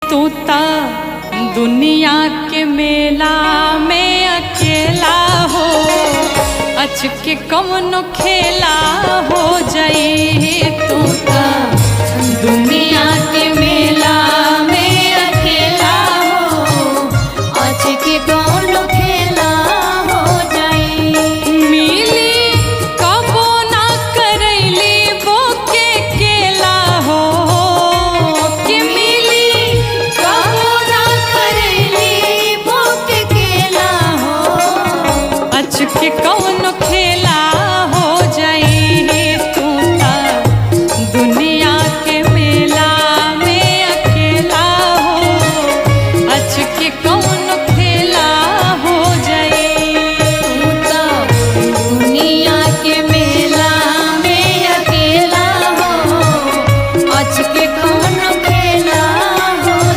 तू ता दुनिया के मेला में अकेला हो, अचके कौनो खेला हो जाई। तू ता दुनिया के मेला